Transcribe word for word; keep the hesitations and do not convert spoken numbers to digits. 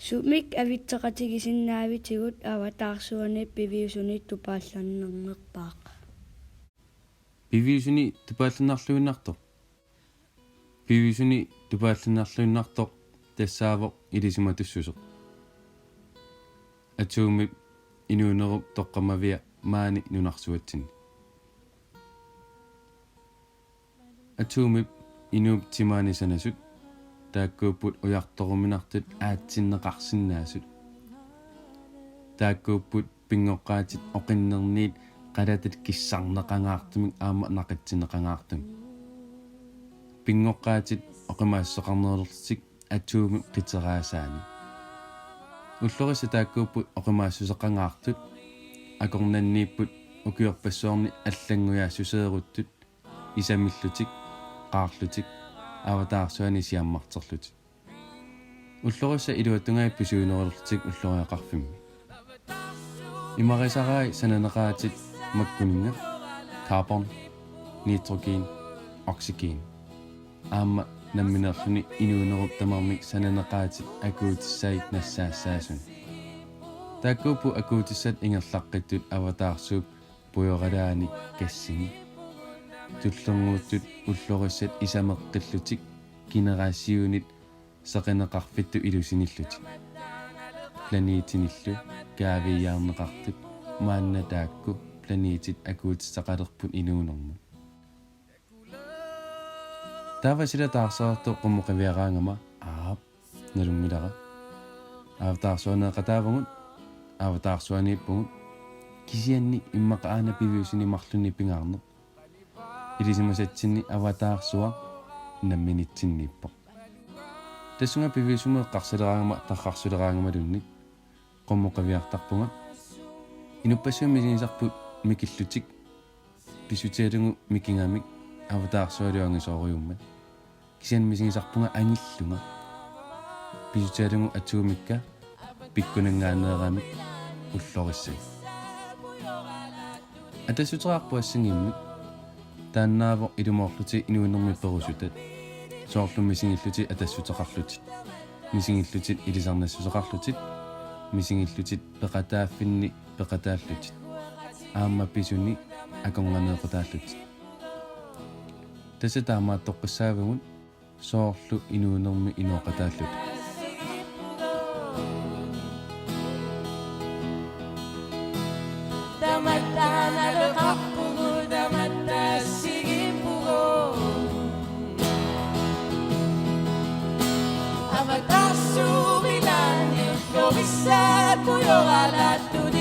Sumik avitseqatigisinnaavitigut avataarsuani piviusuni tupaallannernerpaaq? Piviusuni tupaallannarluinnartoq. Piviusuni tupaallannarluinnartoq tassaavoq ilisimatussuseq. Atuumip inuunerup toqqammavia maani nunarsuatsinni. Atuumip inuup timaani sanasut taakkuupput ujartoruminartut aatsinneqarsinnaasut. Taakkuupput pinngoqqaatit oqinnerniit qalatit kissarneqangaartumik aamma naqitsinneqangaartumik. Pinngoqqaatit oqimaassuseqarnerulerlutik atuumip qiteriaasaani. Ullorissat taakkuupput oqimaassuseqangaartut, akornanniipput ukiorpassuarni allanngujaassuseeruttut, isamillutik, qaarlutik, avataarsuani siammarterlutik. Ullorissat iluatungaat pisuunerulerlutik ulloriaqarfimmi. Imarisarai sananeqaatit makkuninnga: carbon, nitrogen, oxygen. Aamma nammineerluni inuunerup tamarmik sananeqaatit akuutissai nassaassaasunik. Taakkuupput akuutissat ingerlaqqittut avataarsuup pujoralaani gassini. Tullernguuttut ullorissat isameqqillutik generationit seqineqarfittut ilusinillutik. Planetinillu kaaviiaarneqartut maanna taakku planetit akuutissaqalerput inuunermut. Taava sila taarserartoq qummukaviaraangama: Aap, nalunngilara. Avataarsuaneeqataavugut, avataarsuaniippugut, kisianni immaqa aana piviusuni marlunnik pingaarneq. Ilisimasatsinni avataarsuaq namminitsinniippoq. Tassunga piviusumut eqqarsaleraangama tarrarsuleraangamalunnik qummukaviartarpunga. Inuppassuit misigisarput mikillutik, pissutigalugu mikigamik avataarsualu angisoorujummat. Kisianni misigisarpunga angillunga, pissutigalugu atuumikka pikkunanngaanneeramik ullorissat. Atassuteqarpoq assingimmik. Taannaavoq ilumoorlutik inuunermi perusutat, soorlu misigillutik atassuteqarlutik, misigillutik ilisarnassuseqarlutik, misigillutik peqataaffinni peqataallutik, aamma pisuni akornanneeqataallutik. Tassa taamaattoqqissaavugut, soorlu inuunermi inooqataalluta. Tamatta naleqarpugut, tamatta assigiippugut. Avataarsuup ilaanni ullorissat pujoralaattut